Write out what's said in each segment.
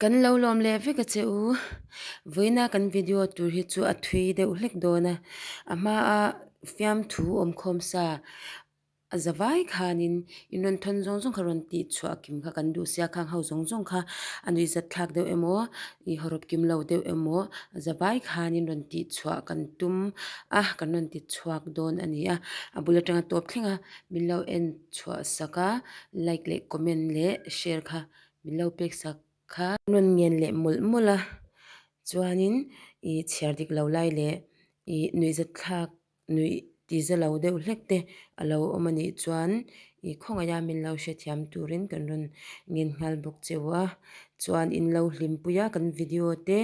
Kan lo lawm leh vek a che u. Vawiina kan video tur hi chu a thui deuh hlek dawn a. A hmaa fiamthu awmkhawm sa a za vai khanin in rawn thawn zawng zawng kha rawn tih chhuah kim kha kan duh sia khang ho zawng zawng kha a nuihzat thlak deuh emaw ih hawrawp kim lo deuh emaw a za vai khanin rawn tih chhuah kan tum a kan rawn ti chhuak dawn a ni a. A bul atanga tawp thleng a min lo en chhuah sak a like leh comment leh share kha min lo pek sak kha. An rawn ngen leh mawlh mawlh a chuanin ih chhiar dik lo lai leh ih nuihzat thlak nuih ti za lo deuh hlek te a lo awm a nih chuan ih khawngaih a min lo hrethiam turin kan rawn ngen nghal bawk cheu a chuan in lo hlimpui a kan video te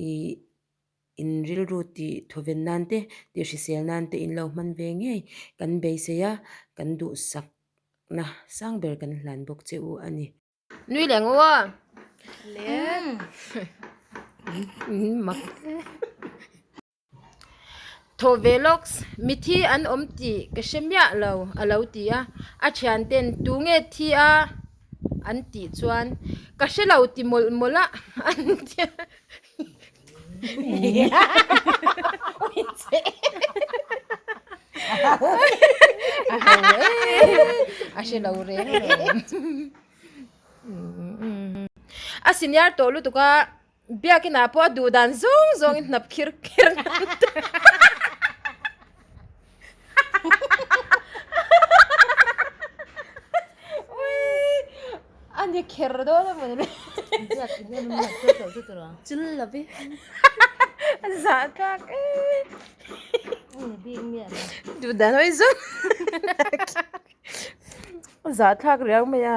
ih in rilru tih thawven nan te tih hrisel nan te in lo hman ve ngei kan beisei a kan duhsak na sang ber kan hlan bawk che u a ni. Nui leh ngo a. Mak. Thaw ve lawks, mithi an awm tih ka hre miah lo a lo ti a. A thianten tunge thi a an tih chuan ka hre lo ti mawlh mawlh a an ti a. A hre lo reng reng. A senior tawh lutuk a, biakinah pawh a duh dan zawng zawngin hnap khir kher ngan ta. A ni kher dawn a mawni le. Chul lo i. A zah tlak e. Duh dan hawi zawng. A zah thlak riau mai a.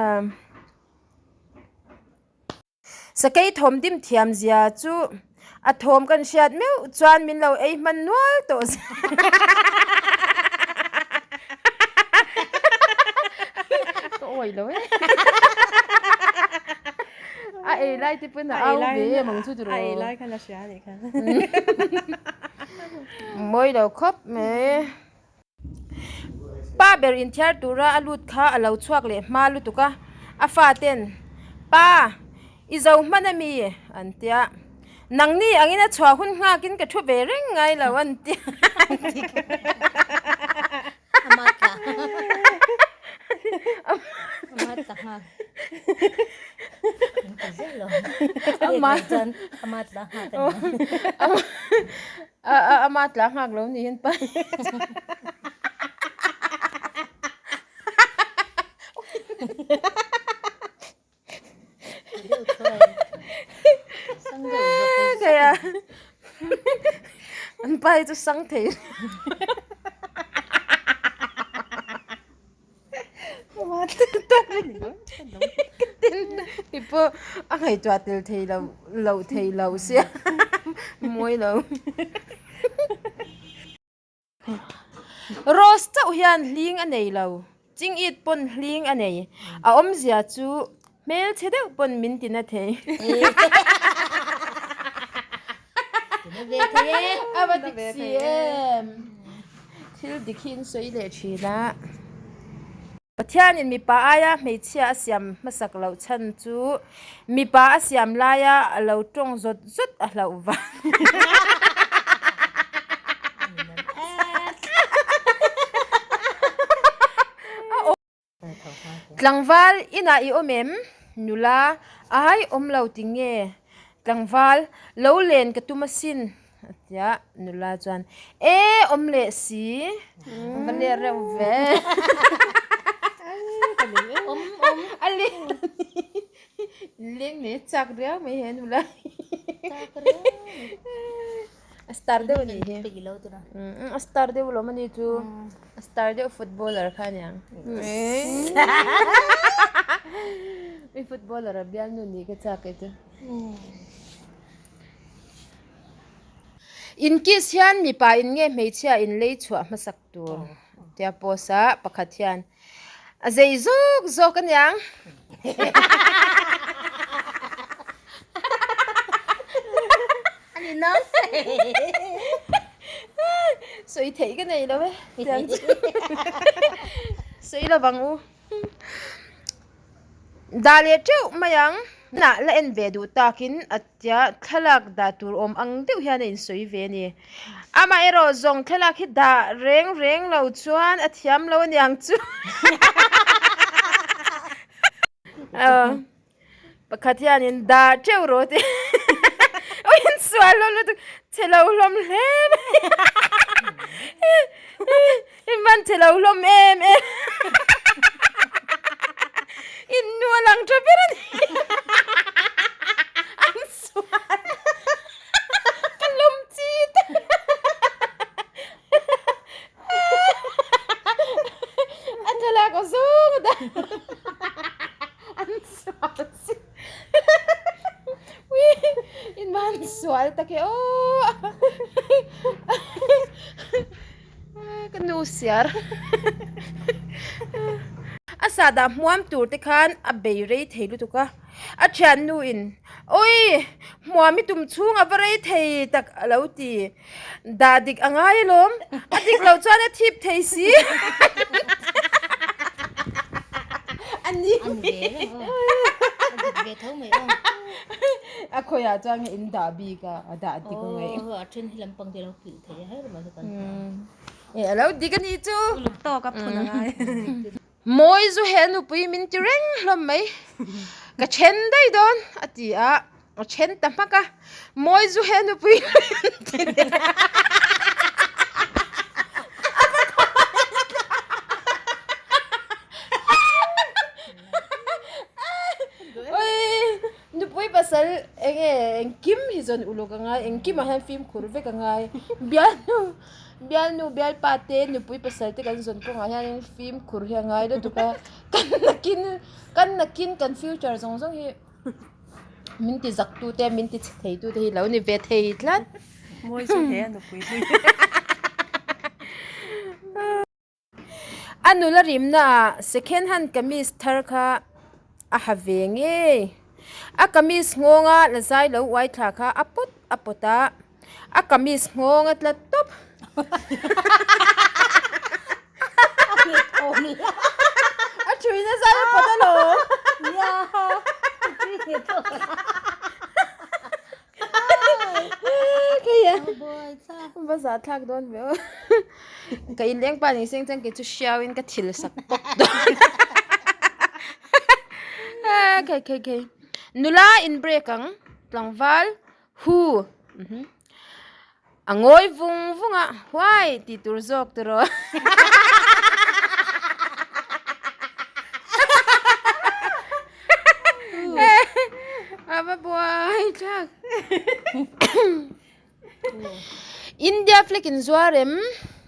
Sakei thawm dim thiam zia chu a thawm kan hriat meuh chuan min lo ei hman nual tawh zia. Ka awi lo e. A ei lai te pawn a au ve em ang chu tiraw. A ei lai khan a hria a nih kha. Mawi lo khawp mai. Pa ber inthiar tura a lut kha a lo chhuak leh hma lutuk a, a faten, Pa, i zo hman a mi? an ti a. Nangni angin a chhuah hun nghakin ka thu ve reng ngai lo an ti a. Ama tla nghak lo niin pa An pa hi chu sang thei Ti pawh a ngaihtuah tel thei lo loh thei lo sia mawi lo. Rose chauh hian hling a nei lo, chingit pawn hling a nei. A awmzia chu hmelchhe deuh pawn min ti na thei. A va dik si em! Thil dik hi in sawi leh thin a. Pathianin mipa aia hmeichhia a siam hmasak loh chhan chu mipa a siam laia a lo tawng zawt zawt a hlauh vang. Tlangval inah i awm em? Nula, Ai awm lo ti nge? Tlangval, Lo len ka tum asin. A ti a, nula chuan, E awm leh si, va let reuh ve. Awm awm. A let a ni. Leng leh chak riau mai he nula hi. Chak riau. A star deuh a nih hi. Peih lo tura. A star deuh lawm a ni chu. A star deuh footballer kha a niang. Mi footballer a bialnu nih ka chak e chu. In kiss hian mipa in nge hmeichhia in lei chhuah hmasak tur tia post a pakhat hian a zei zawk zawk a niang. Ani no. Sawi theih ka nei lo e tiang chu. Sawi lovang u. Dah leh teuh mai ang. Nah la en ve duh takin a tia thlalak dah tur awm ang deuh hian a insawi ve a ni. Amaherawh zawng thlalak hi dah reng reng lo chuan a thiam lo aniang chu. Pakhat hianin dah teuh rawh tih aw insual lo lutuk che lo hlawm hle mai in man che lo hlawm em em in nu a lang tha ber a ni an sual ka lawm chi te a thlalak aw zawng a dah. An sual si. Ui, in man sual tak e aw. Ka nu siar. A sahdah hmuam tur te khan a bei rei thei lutuk a. A thian nu in, Ui, hmuam i tum chhung a va rei thei tak a lo ti. Dah dik a ngai alawm, a dik loh chuan a thip thei si. A ni. A ni ve reng aw. A dik ve tho mai aw. A khawiah chuan nge in dah bik a, a dah dik a ngaih. Aw, a then hi lampang te a lo pilh thei a her mai chu kan hmu. E, a lo dik a nih chu. Uluk tawk a phun a ngai. Mawi zu he nupui min ti reng hlawm mai. Ka then daih dawn a ti a. A then ta hmak a, Mawi zu he nupui an ti leh a. Oi, nupui pasal enge engkim hi zawn uluk a ngai, engkimah hian fimkhur vek a ngai. Bialnu, bialnu bialpa te nupui pasal te kan zawn kawngah hian fimkhur hi a ngai lutuk a, kan nakin, kan nakin kan future zawng zawng hi. Min ti zak tu te, min ti chhe thei tu te hi lo ni ve thei tlat. Mawi chu he a nupui hlui. A nula rimna ah second hand kamis thar kha a ha ve ngei. A kamis nghawnga la zai lo uai thla kha a pawt a pawt a, a kamis nghawng a tla tawp. A thuina zai a pawt alawm. Va zah thlak dawn ve aw. Ka inleng pa ni seng chuan kei chu hriau in ka thil sak pawp dawn. Khei khei khei. Nula in break ang tlangval Hu! A ngawi vung vung a, Huai! tih tur zawk ti rawh. A va buai thlak. India flag in zuar em?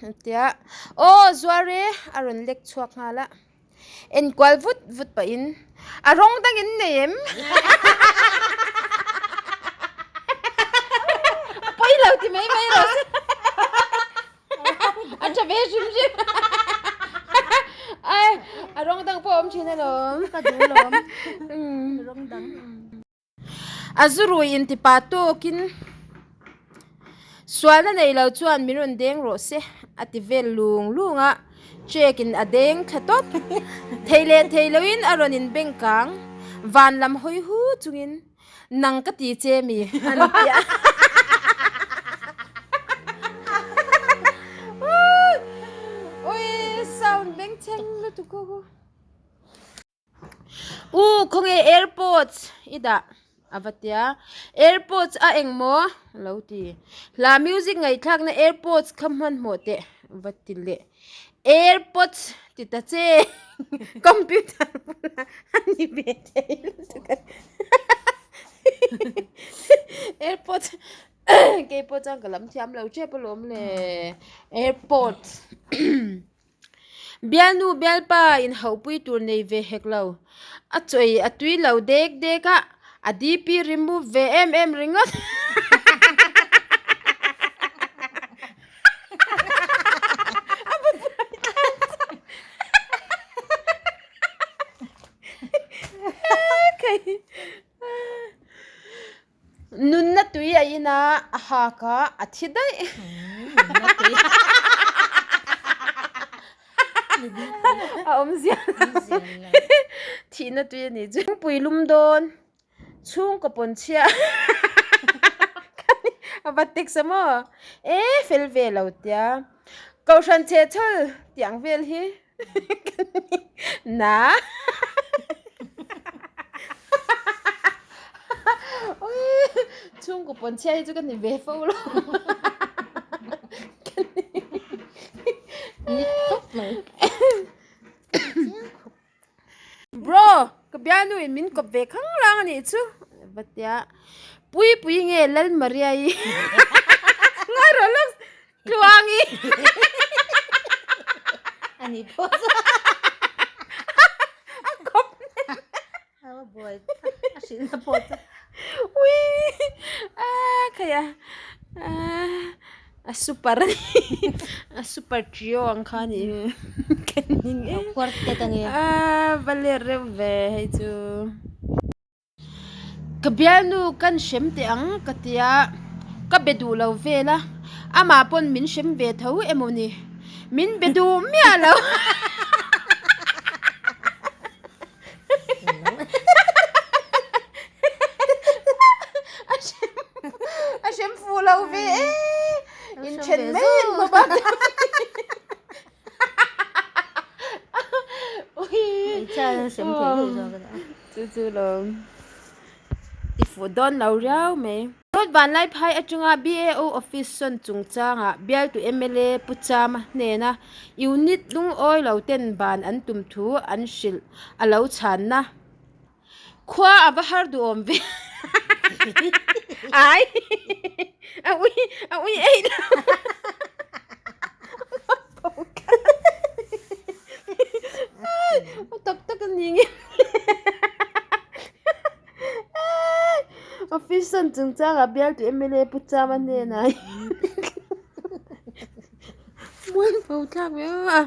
A ti a. Aw zuar e, a rawn lek chhuak nghal a. Enkual vut vut pahin, A rawng dang in nei em? A pawi lo ti mai mai rawh se. A tha ve hrim hrim. Ai, a rawng dang pawh a awm thin alawm. Ka duh alawm. Rawng dang. A zu rui in tipa tawkin sualna nei lo chuan min rawn deng rawh se a ti vel lung lung a, check in a deng thla tawp. Thei leh thei loin a rawn in beng kang, van lam hawi hu chungin nang ka ti che mi an ti a. Ui sound bengchheng lutuk ho. U khawnge airpods i dah a va tia airpods a eng maw lo ti hla music ngaihthlak na airpods kha hmanhmawh teh va ti leh airpods ti ta che computer bulah a ni ve thei lutuk a airpods keipawh chuan ka lam thiam lo tep alawm le airpods. Bialnu bialpa inhauhpui tur nei ve hek lo. A chawi a tui lo dek dek a, a DP remove ve em em ringawt. A va buai thlak chak. Nunna tui a in a, a hak a, a thi daih. Nunna tui. A awmzia lo. Thihna tui a nih chu. Thingpui lum dawn. Chhungkaw pawn chhia a va text a maw? E fel ve lo tia. Kohhran chhe chhawl tih ang vel hi na. Chhungkaw pawn chhia hi chu ka ni ve fo lo. Ni khawp mai. Chiang khawp. Bro, ka bialnu in min kawp ve khang lang a nih chu va tia Puipui nge Lal Maria i Ngawi rawh lawk Tluangi A ni pawh chu A kawp nen A va buai a hrilh na pawh chu Ui a khaia a A super a ni a super trio ang kha a ni ka ning em Quartet a ni a va let reuh ve hei chu ka bialnu kan hrem teh ang ka tia ka be duh lo vel a amah pawn min hrem ve tho emaw ni min be duh miah lo. A hrem fuh lo ve e inthen mai an hmu bak chu chu lo ti fuh dawn lo riau mai. Dawt vanlai phai atanga BAO office sawn chungchangah bialtu mla Pu Chama hnena unit lungawi lo ten ban an tum thu an hrilh a lo chhanna khua a va har duhawm ve ai a ui a ui eih lo tak tak a ni nge. Office an chungchangah bialtu mla Pu Chama hnenah mual pho thlak ve a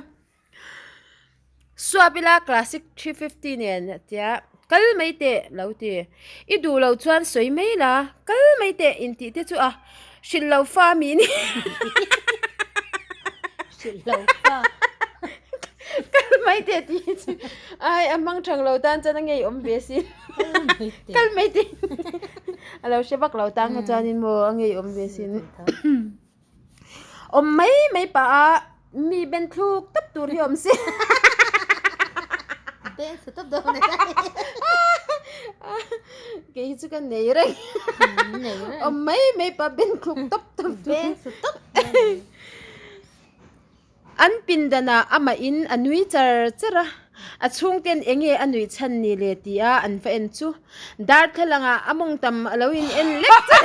Suap ila classic 350 nen a tia kal mai teh lo ti i duh loh chuan sawi mai la kal mai teh intih te chu a hrilh loh fa mi ni. Hrilh loh fa. Kal mai teh tih hi chu ai a hmang thang lo tan chuan a ngei awm ve si. Kal mai teh a lo hre vak lo tan kha chuanin maw a ngei awm ve sin. Awm mai mai pah a mi ben thluk tawp tur hi awm si. Ben thlu tawp dawn a Kei hi chu ka nei reng. Awm mai mai pah ben thluk tawp tawp tur. Ben thlu tawp. An pindanah amahin a nui char char a, a chhungten eng nge a nuih chhan ni le tia an va en chu darthlalangah a mawng tam a lo in en lek char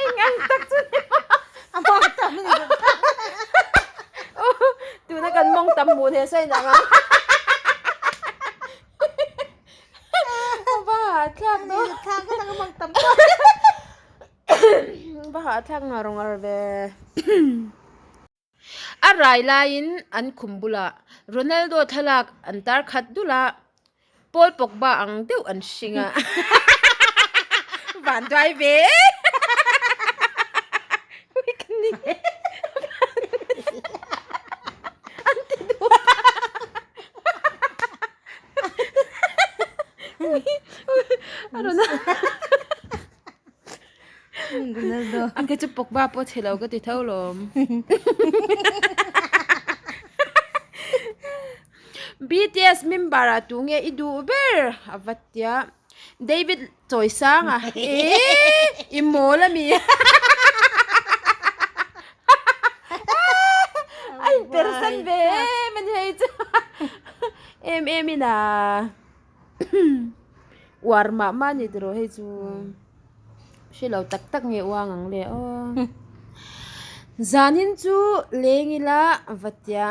Eng ang tak chu ni maw? A mawng tam ni bawk. Tuna kan mawng tam hmuh hne sawi nang ang. Va hahthlak no. Thlak ka tak mang tam. Va hahthlak ngar ngar ve. A rai laiin an khum bulah Ronaldo thlalak an tar khat dul a, Paul Pogba ang deuh an hring a. Van duai ve. An ti duh. A ke chu Pogba pawh chhe lo ka ti tho lawm. BTS member ah tu nge i duh ber a va tia David Chawisanga eee i mawl a mi a inpersan ve em a ni hei chu em em in a uar mah mah a ni tiraw hei chu hre lo tak tak nge uang ang le aw zanin chu leng ila va tia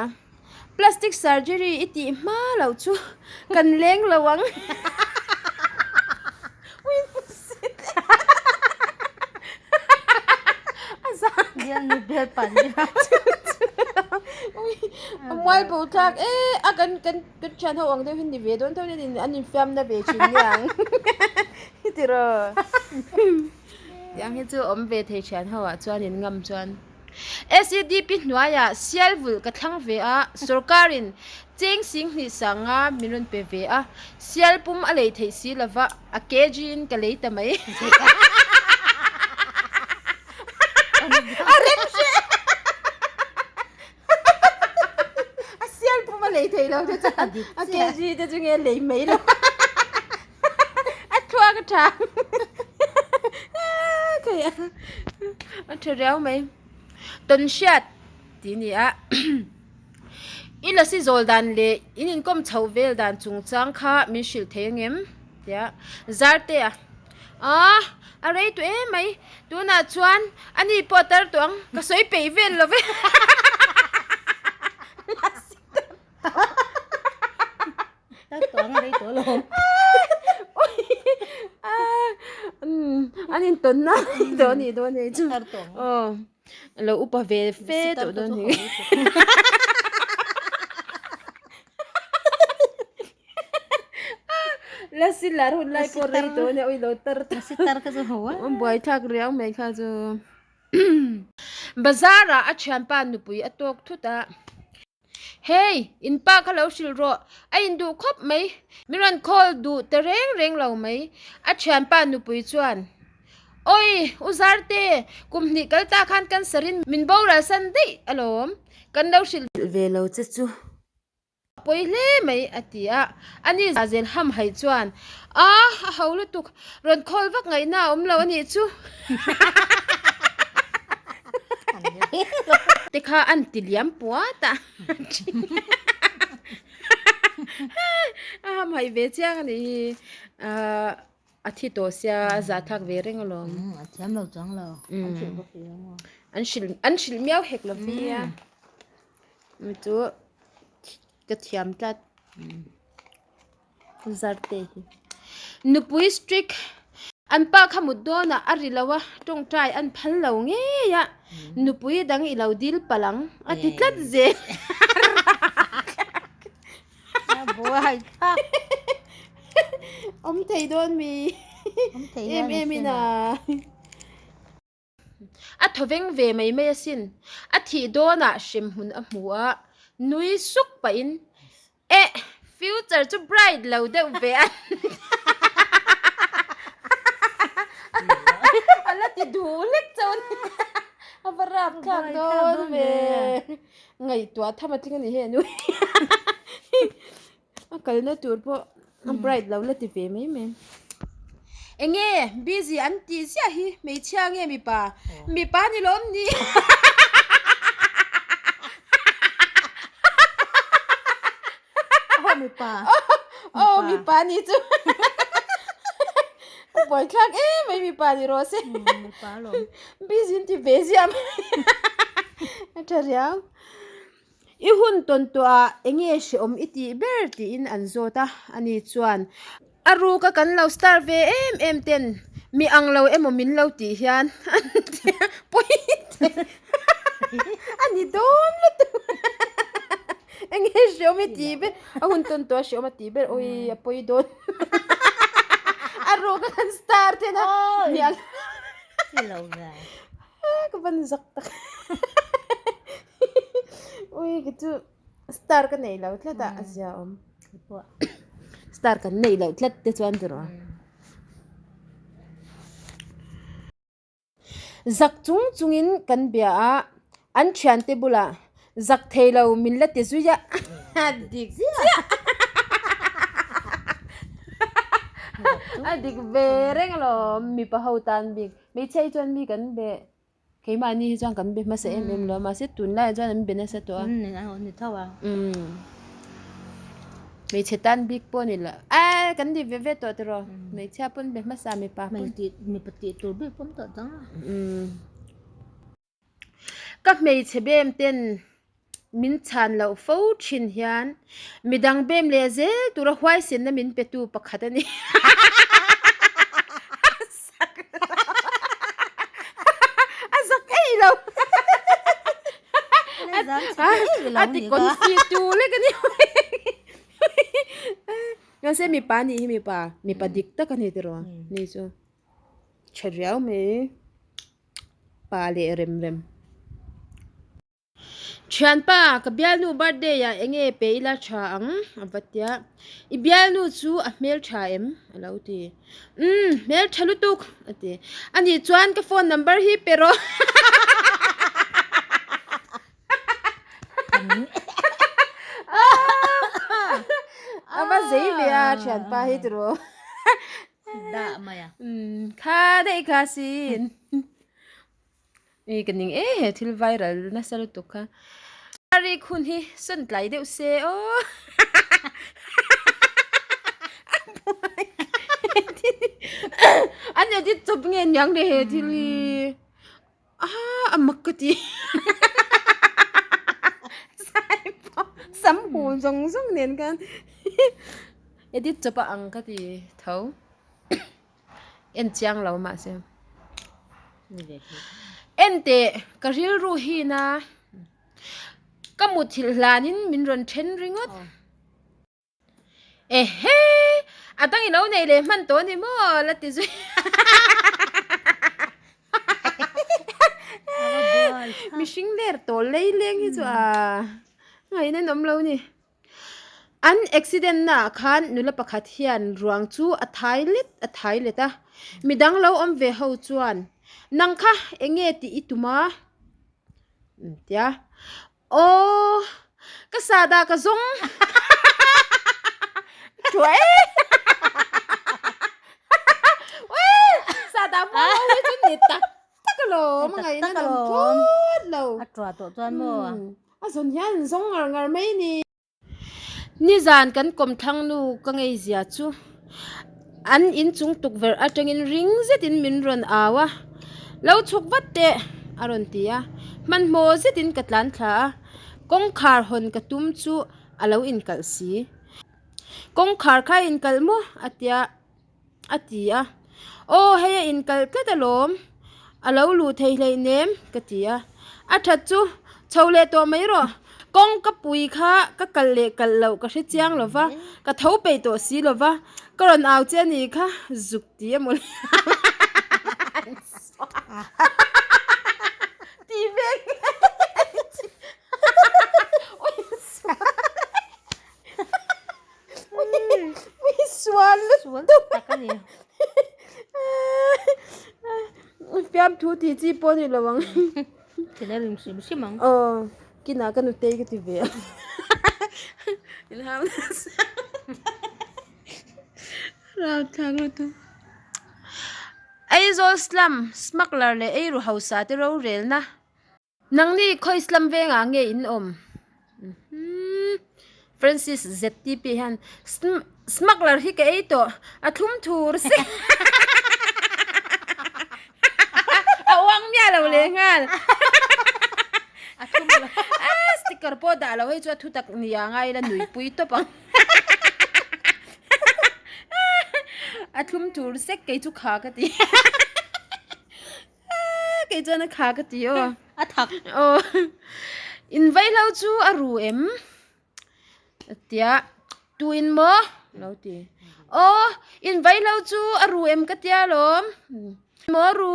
plastic surgery i tih hma loh chu kan leng lo ang a mual bo thlak e a kan kan kan thian ho ang deuh hi ni ve dawn tho nen an infiamna ve thin nia ang tiraw tiang hi chu awm ve thei thian ho ah chuan in ngam chuan. SEDP hnuaiah sial vulh ka thlang ve a, sorkarin Cheng sing hnih sanga min rawn pe ve a, sial pum a lei theih si lova, a kg in ka lei ta mai. A rem hreh! A sial pum a lei theih lo te chuan a kg te chu nge lei mai lo. A thluak a tha. A tha riau mai. Tawnhriat tih a ni a. I lasi zawl dan leh in inkawm chhoh vel dan chungchang kha min hrilh thei angem? Tia Zarte a, Aaa, a rei tawh em mai, tunah chuan ani pawh a tar tawh ang, ka sawi peih vel lo ve. Lasi tar tawh. Tar tawh ang a rei tawh alawm. An intawnna tawh a nih dawn hei chu. Tar tawh ang. Aw. Lo upa ve fe tawh dawn hi. Lasi lar hun lai pawh rei tawh ania ui lo tar tawh. Lasi tar kha chu ho a. Buai thlak riau mai kha chu. Bazar ah a thianpa nupui a tawk thut a. Hey, in pa kha lo hrilh rawh, a induh khawp mai, min rawn call duh ta reng reng lo mai, a thianpa nupui chuan, Awi, u Zarte, kum hnih kal ta khan cancer in min boral san daih alawm, kan lo hrilh ve lo che chu pawi hle mai, a ti a, ani zel hamhaih chuan, A, a ho lutuk, rawn call vak ngaihna a awm lo a nih chu. Te kha an ti liam puat a. A hamhaih ve chiang a nih hi. A thi tawh sia a zah thlak ve reng alawm. A thiam lo chuang lo. An hrilh bawk si lo maw. An hrilh an hrilh miau hek lo vi a. Mi chu ka thiam tlat. Zarte hi. Nupui strict an pa kha mut dawnah a ri lo a, tawngtai an phal lo ngei a, nupui dang i lo dil palh ang a ti tlat zel. Buai thlak. Awm thei dawn mi. Em em in a. A thawveng ve mai mai asin. A thih dawnah hremhmun a hmu a, nui suk pahin, Eh, future chu bright lo deuh ve a. A la ti duh lek chauh a ni. A va rap thlak dawn ve. Ngaihtuah tham a tling a ni hei a nui. A kalna tur pawh a bright lo la ti ve mai mai. Enge busy an tih ziah hi hmeichhia nge mipa? Mipa ni lawm ni. Aw mipa. Aw mipa ni chu. A buai thlak em mai mipa ni rawh se. Mipa alawm. Busy an ti ve ziah mai. A tha riau. I hun tawn tawhah eng nge hrehawm i tih ber tiin an zawt a, ani chuan a ruka kan lo star ve em em ten mi ang lo emaw min lo tih hian an ti a, pawi a ni dawn lutuk eng nge hrehawm i tih ber a hun tawn tawhah hrehawm a tih ber awi a pawi dawn a ruka kan star ten a mi ang ka van zak tak. Ui ki chu star ka neih loh tlat a a zia awm star kan neih loh tlat te chuan tiraw zak chung chungin kan bia a an thiante bulah zak thei lo min la ti zui a dik chiah a dik ve reng alawm mipa ho tan bik hmeichhia hi chuan mi kan be. Keimahni hi chuan kan be hmasa em em lo a, mahse tunlaiah chuan an be nasa tawh a. Umm a ni tho a. Umm hmeichhe tan bik pawh a ni lo. Aaa kan ni ve ve tawh tiraw? Hmeichhia pawn be hmasa mipa pawn. Mipa tih tur bik pawm tawh chang a. Umm ka hmeichhe bem ten min chhan loh fo thin hian midang bem leh zel tura huaisenna min pe tu pakhat a ni. A zak ei lo. A ti confi tu lek a ni. Mahse mipa nih hi mipa mipa dik tak a ni tiraw ni chu tha riau mai pa leh rem rem. Thianpa, ka bialnu birthday ah enge pe ila tha ang? a va tia. I bialnu chu a hmel tha em? a lo ti. Umm, hmel tha lutuk, a ti. Anih chuan ka phone number hi pe rawh. A va zei ve a thianpa hi tiraw. Dah mai a. Umm, kha daih kha sin. I ka ning e he thil viral nasa lutuk kha. Rik hun hi sawn tlai deuh se aw. An edit chawp nge niang le he thil hi. Aa a mak ka ti. Sam hul zawng zawng nen khan edit chawp a ang ka ti tho. En chiang lo mahse. En teh ka rilru hin a ka muthilh hlanin min rawn then ringawt. Ehe! A dang i lo nei leh hman tawh a ni maw? La ti zui. Mihring ler tawl lei leng hi chu a ngaihna an awm lo ni. An accident na ah khan nula pakhat hian ruang chu a thai let a thai let a. Midang lo awm ve ho chuan, Nang kha eng nge tih i tum a? Tia. Aw ka sahdah ka zawng thuah e sahdah hmuh ho hi chu ni tak tak alawm a ngaihna an awm phut lo a tuah tawh chuan maw a zawn hian an zawng ngar ngar mai a ni. Nizan kan kawmthlang nu ka ngei zia chu an inchung tukverh atangin ring zetin min rawn au a, Lo chhuk vat teh a rawn ti a, hmanhmawh zetin ka tlan thla a, kawngkhar hawn ka tum chu a lo inkalh si. Kawngkhar kha a inkalh maw? a tia. A ti a, Aw hei a inkalh tlat alawm, a lo luh thei hleinem ka ti a, A that chu chho leh tawh mai rawh, kawng ka pui kha ka kalh leh kalh loh ka hre chiang lo va, ka tho peih tawh si lo va, ka rawn au che a nih kha zuk ti a mawle ti ve Ui sual Sual tak a ni. Fiam thu tih chi pawh a ni lo ang. Thil a rim hrim hrim ang. Aw kinah ka nutei ka ti ve a. Inhau nasa. Ralthlak lutuk. Aizawl slum smuggler leh eiru hausa te rorelna. Nangni khawi Islam vengah nge in awm? Francis ZTP hian smuggler hi ka ei tawh a thlum thur si a uang miah lo leh nghal sticker pawh dah lo hei chu a thutak nia ngai ila nuipui tawp ang a thlum thur sek kei chu kha ka ti. Kei chuan a kha ka ti aw. A thak. Aw. In vaihlo chu a ru em? A tia. Tu in maw? Lo ti. Aw, in vaihlo chu a ru em ka tia lawm. Maw ru?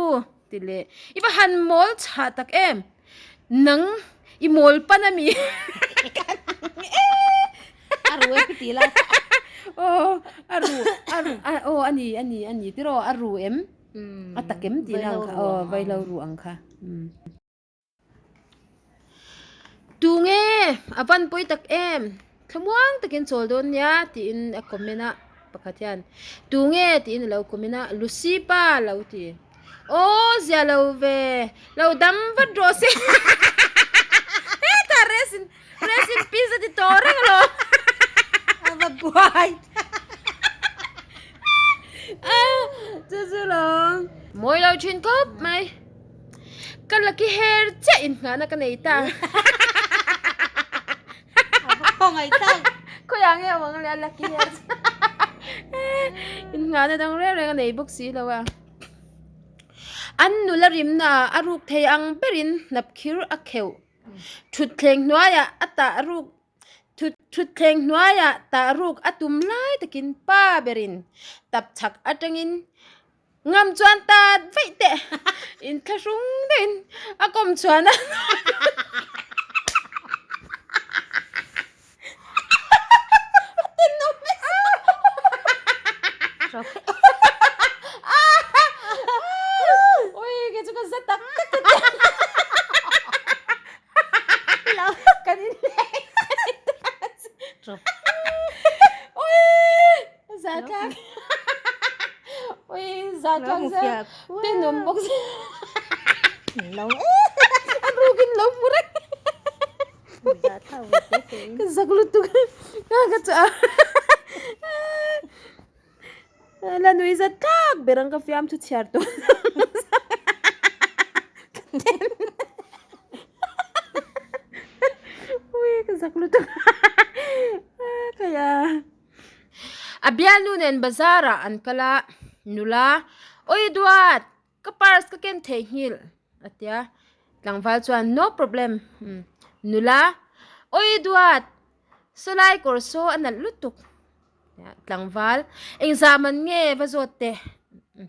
Ti leh. I va han mawl chhah tak em? Nang i mawl pan a mi? A ru em ti la. Aw, a ru, a ru, aw a ni, a ni, a ni tiraw a ru em? A takem tihna ang kha aw vailo ru ang kha tunge a van pawi tak em thlamuang takin chawl dawn nia tiin a comment a pakhat hian tunge tiin alo comment a Lucy pa alo ti aw zia lo ve lo dam vat rawh se hetah rest in rest in peace a ti tawh reng alawm a va buai chu chu lo mawi lo thin khawp mai ka lucky hair chiah inhnahna ka nei ta khawiah nge awm ang le a lucky hair chu inhnahna dang reng reng a nei bawk si lo a an nula rimna ah a ruk thei ang berin hnapkhir a kheuh Thutthleng hnuaiah a tah ruk Thutthleng hnuaiah tah ruk a tum lai takin pa berin tap chhak atangin ngam chuan tat vaih teh inthlahrung deuhin a kawm chhuan a. Ui kei chu ka za tak tak ka ti. Kan in leng. Ui za thlak. Ui za thlak za. Tenawm bawk si. An rukin lo hmu reng. Ka zak lutuk ka ka chu a la nui zat tlak ber ang ka fiam thu chhiar tawh ui ka zak lutuk khaia a bialnu nen bazar ah an kal a nula awi duat Ka purse ka ken theihnghilh a ti a, tlangval chuan no problem nula awi duat sawlai kawr saw a nalh lutuk tlangval engzah man nge va zawt teh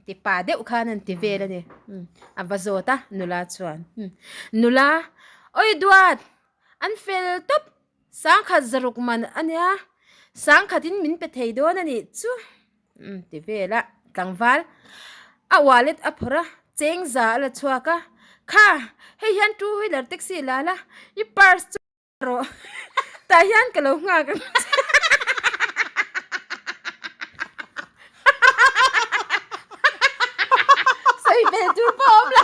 ti pa deuh khan an ti vel a ni a va zawt a nula chuan nula awi duat an fel tawp sangkhat zaruk man a nia sangkhatin min pe thei dawn a nih chu. Umm ti vel a tlangval a wallet a phawrh a cheng za a la chhuak a kha hei hian two wheeler taxi la la i purse chu rawh tah hian ka lo nghak ang che sawi ve tur pawh a awm lo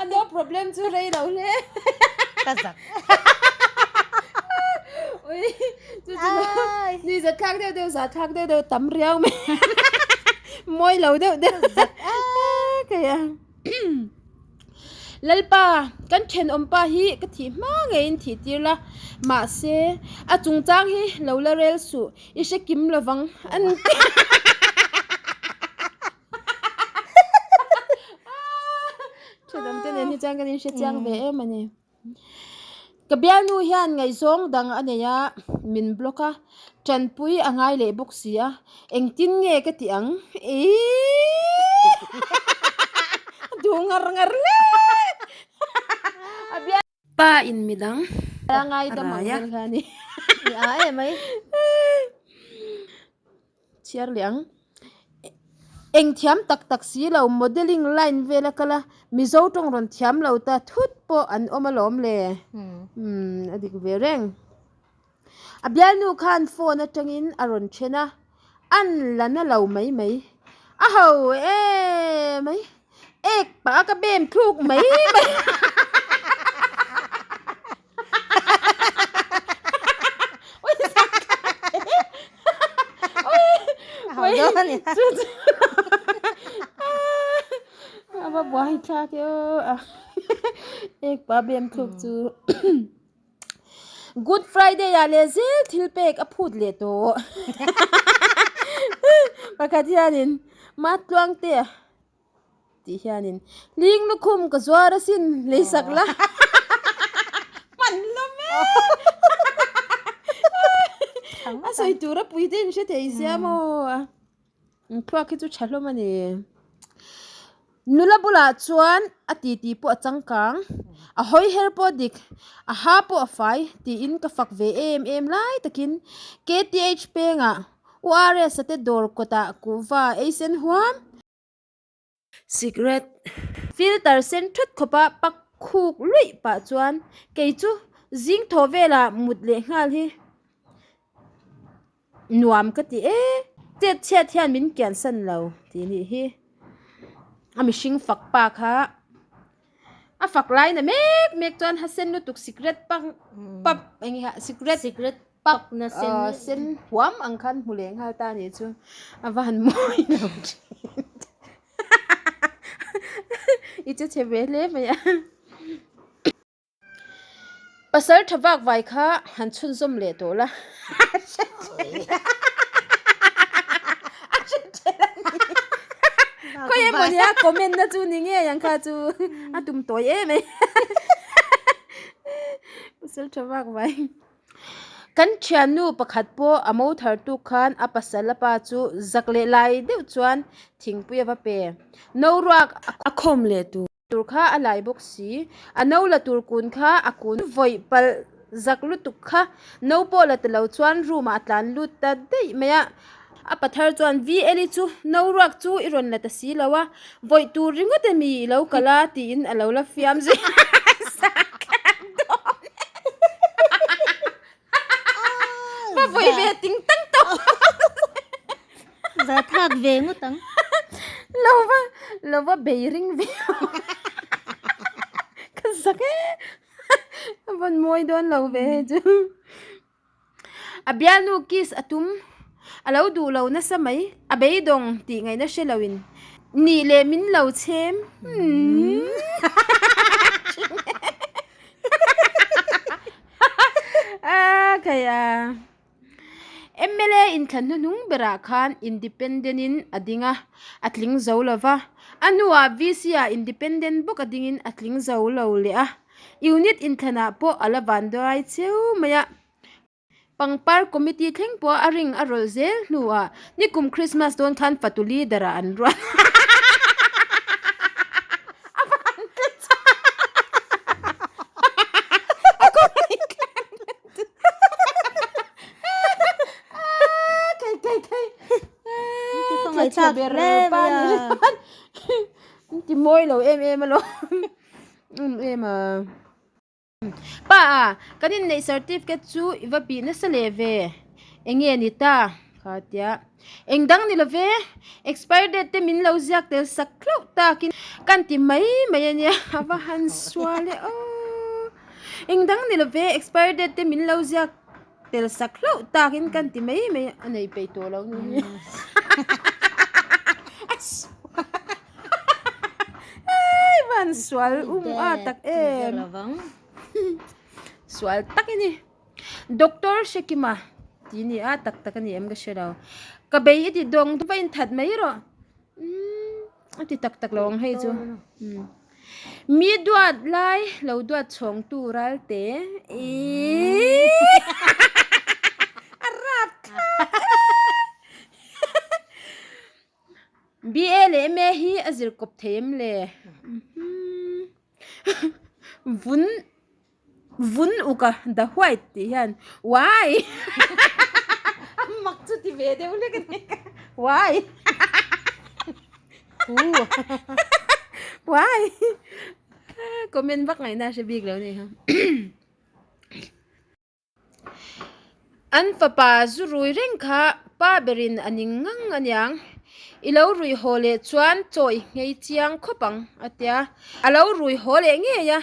A no problem chu rei lo hle. Ka zak. Ui, chu chu ni za thlak deuh deuh za thlak deuh deuh tam riau mai. Mawi lo deuh deuh. Zak. Kaya. Lalpa, kan thenawm pa hi ka thih hma ngeiin thih tir la. Mahse, a chungchang hi lo la rel suh. I hre kim lovang. An ti. Thudam te nen hi chuan kan inhre chiang ve em a ni. Ka bialnu hian ngaihzawng dang a nei a, min block a, tanpui a ngai leh bawk si a, engtin nge ka tih ang? Iiii duh ngar ngar hle. A bial. Pa in midang a rai a. Chhiar leh ang. Eng thiam tak tak si lo modelling line vel a kal a Mizo tawng rawn thiam lo ta thut pawh an awm alawm le. Umm a dik ve reng. A bialnu khan phone atangin a rawn then a, an la na lo mai mai. A ho emai, ek pah a ka bem thluk mai mai. A va buai thlak e aw, ek pah a bem thluk chu. Good Friday ah leh zel thil pek a phut leh tawh. Pakhat hianin Matluang te tih hianin hling lukhum ka zuar asin leisak la. Hman hlawm e. A sawi tur a pui te in hre thei sia maw. Thluak hi chu tha hlawm a ni. Nula bulah chuan a titi pawh a changkang, a hawi her pawh a dik, a ha pawh a fai tiin ka fak ve em em lai takin KTH pengah URS a te dawr kawtah kuhva ei sen huam. Cigarette filter sen thut khawpa pak khuk luih pah chuan kei chu zing thaw velah mut leh nghal hi nuam ka ti e chet chhiat hian min kian san lo tih nih hi a mihring fak pa kha a fak lai na mek mek chuan ha sen lutuk cigarette pak pap eng nge ha cigarette Pak na sen sen huam ang khan hmu leh nghal ta nih chu a va han mawi lo thin i che chhe ve hle mai a pasal tha vak vai kha han chhunzawm leh tawh la khawi emaw nia comment na chu ni ngei ang kha chu a tum tawi em mai pasal tha vak vai. Kan thiannu pakhat pawh a mo thar tuk khan a pasal a pa chu zak leh lai deuh chuan thingpui a va pe. No ruak a khawm leh tur kha a lai bawk si. A no la tur kun kha a kun vawih palh. Zak lutuk kha no pawh la ta lo chuan room ah a tlan lut ta daih mai a. A pathar chuan VL-i chu no ruak chu i rawn la ta si lo a, vawih tur ringawt emi i lo kal a tiin a lo la fiam zui Va vawih ve ting tang tawh. Za thak ve ngawt ang. Lo va lo va bei ring ve Ka zak e. A vawn mawi dawn lo ve hei chu. A bialnu kiss a tum a lo duh lo nasa mai. A beidawng tih ngaihna hre loin nih leh min lo chhem. A kei a. Mla inthlan hnuhnung berah khan Independent in a ding a, a tling zo lo va. A hnuah VC ah Independent bawk a dingin a tling zo lo leh a. Unit inthlanah pawh a la vanduai cheu mai a. Pangpar Committee thleng pawh a ring a rawlh zel hnuah nikum Christmas dawn khan fatu leader ah an ruat. Ti mawi lo em em alawm em em a pa a kan inneih certificate chu i va bih nasa leh ve eng nge ni ta kha tia eng dang ni love expire date te min lo ziak tel sak hlauh takin kan ti mai mai ania a va han sual e aw. Eng dang ni love expire date te min lo ziak tel sak hlauh takin kan ti mai mai a nei peih tawh lo ni hi van sual um a tak em sual tak a ni doctor Hrekima tih ni a tak tak a ni em ka hre lo ka bei i ti dawng va in that mai rawh umm a ti tak tak lo ang hei chu. Mi duat lai lo duat chhawngtu ralte iiii a rap thlak e BA leh MA hi a zir kawp thei em le vun vun uk a the white tih hian why a mak chu ti ve deuh hlek a ni why why comment vak ngaihna a hre bik lo a ni kha. An fapa zu rui reng kha pa berin a ning ngang aniang. I lo rui haw leh chuan chaw i nghei chiang khawp ang a tia. A lo rui haw leh ngei a.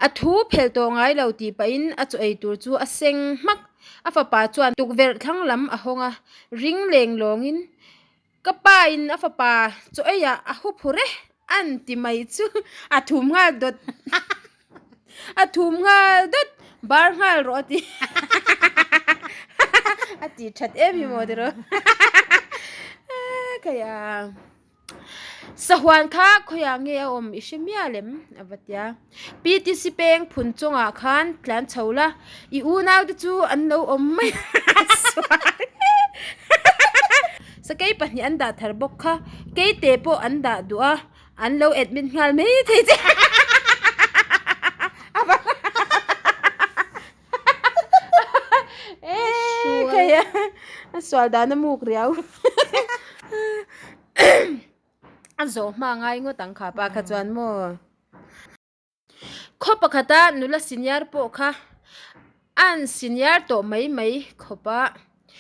A thu phel tawh ngai lo tih pahin a chaw ei tur chu a seng hmak. A fapa chuan tukverh thlang lam a hawng a, ring leng lawngin Ka pa in a fapa chaw ei ah a hu phur e an ti mai chu a thum nghal dawt a thum nghal dawt bar nghal rawh a ti a ti that em hi maw tiraw khaia sahuan kha khawiah nge a awm i hre mial em a va tia PTC peng phun chungah khan tlan chho la i unau te chu an lo awm mai a sakei pahnih an dah thar bawk kha keite pawh an dah duh a an lo admit nghal mai thei che a sual dan a muk riau. A zawh hma ngai ngawt ang kha pa kha chuan maw. Khaw pakhata nula senior pawh kha an senior tawh mai mai khawp a.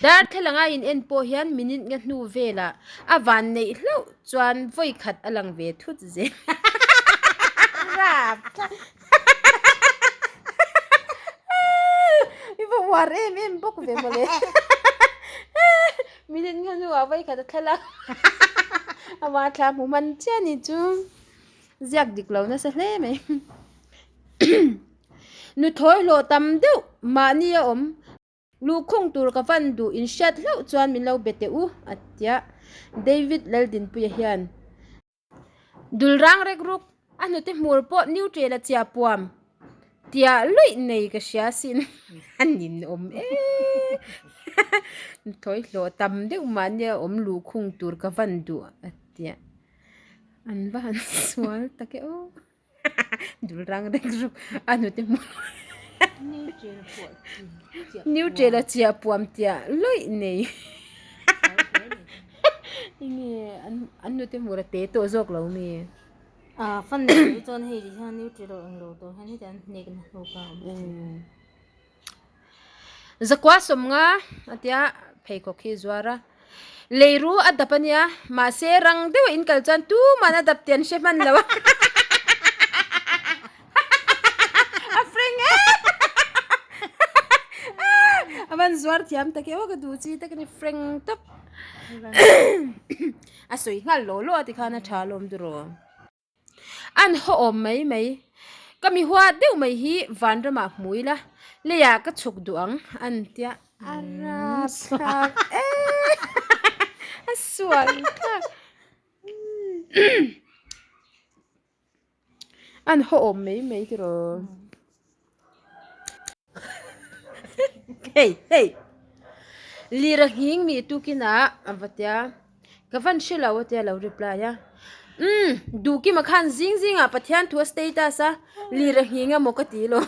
Darthlalang a in en pawh hian minute nga hnu velah a van neih hlauh chuan vawi khat a lang ve thut zel. I va uar em em bawk ve mawle. Minute nga hnuah vawi khat a thlalak ama thla hmu hman chiah ni chu ziak dik lo nasa hle mai. Nuthawi hlawh tam deuh mahni a awm. Luhkhung tur ka van duh in hriat hlauh chuan min lo be teh u a tia David Laldinpuia hian. Dul rang rek ruk, a hnute hmur pawh Newtrel a chiah puam tiah luih nei ka hria asin a ninawm e thawi hlawh tam deuh mahni a awm luhkhung tur ka van duh a tia an va han sual tak e aw dul rang rek ruk a hnute hmur. Newtrel a chiah puam tiah lawih nei. Enge an nute hmur a te tawh zawk lo mi? Ah fan nei lo chuan hei ti hian newtrel a englo tawh hian heti an hnek na hlawk a awm thin. Zakua sawmnga a tia pheikhawk hi zuar a. Leiru a dap a nia mahse rang deuh a in kal chuan tuman a dap tih an hre hman lo a. A frank em a van zuar thiam tak e aw ka duh chi tak a ni frank tawp a sawi nghal law law a tikhan a tha alawm tiraw. An haw awm mai mai. Ka mi hua deuh mai hi vanramah hmu ila leiah ka chhuk duh ang an tia a rapthlak e a sual thlak an haw awm mai mai tiraw Hei hei lira nghing mi tukinah a va tia ka van hre lo a tia lo reply a umm duhkima khan zing zingah Pathian thu a status a lira nghing emaw ka ti lo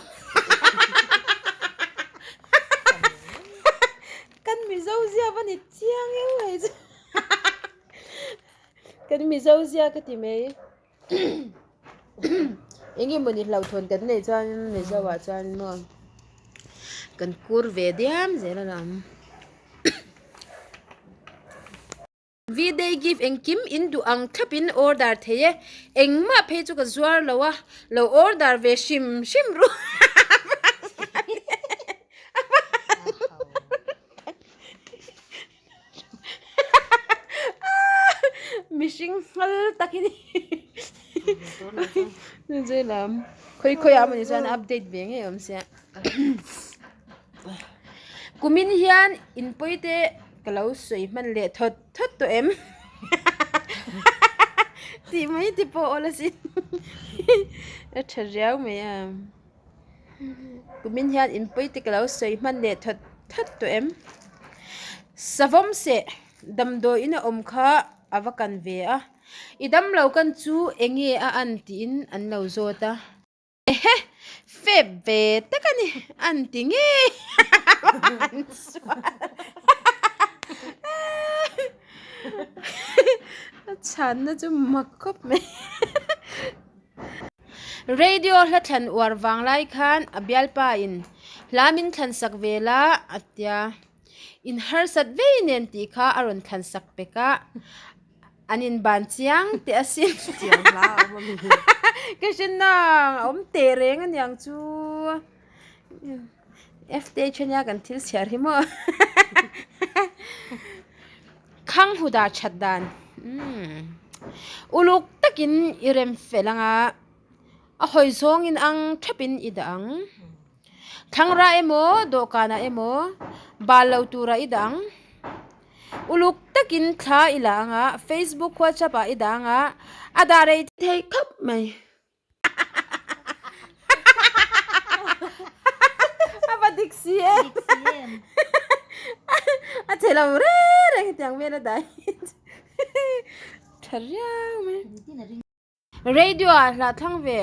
kan mizo zia va ni chiang eng mai chu kan mizo zia ka ti mai. Eng nge mawni hlauhthawn kan neih chuan Mizo ah chuan maw kan kur ve diam zel a lam. V-day gift engkim in duh ang thlap in order thei e, engmah phei chu ka zuar lo a, lo order ve hrim hrim ru. Mihring nghal tak in zui lam khawi khawi ah mawni chuan update ve ngei awm sia kumin hian in pawi te ka lo sawi hman leh thawt thawt tawh em tih mai te pawh awl asin a tha riau mai a Kumin hian inpui te ka lo sawi hman leh that that tawh em? Savawm seh damdawiin a awm kha a va kan ve a, i damlo kan chu eng nge a an tiin an lo zawt a. Ehe! Fep ve tak a ni, an ti ngei an sual a chhanna chu mak khawp mai. Radio hla thlan uar vang lai khan a bialpa in hla min thlan sak ve la a tia in harsat vei nen tih kha a rawn thlan sak pek a an in ban chiang teh asin ka hre nang a awm teh reng aniang chu F_T_H ania kan thil chhiar hi maw Khang hu dah that dan umm uluk takin i rem fel anga a hawi zawngin ang thapin i dah ang thlangra emaw dawhkanah emaw bal lo turah i dah ang uluk takin thla i la anga facebook whatsapp ah i dah anga a dah rei theih khawp mai. A va dik si e. Dik si em. A che lo reng reng hetiang vel a dah hi. Tha riau mai. Radio ah hlah thlang ve.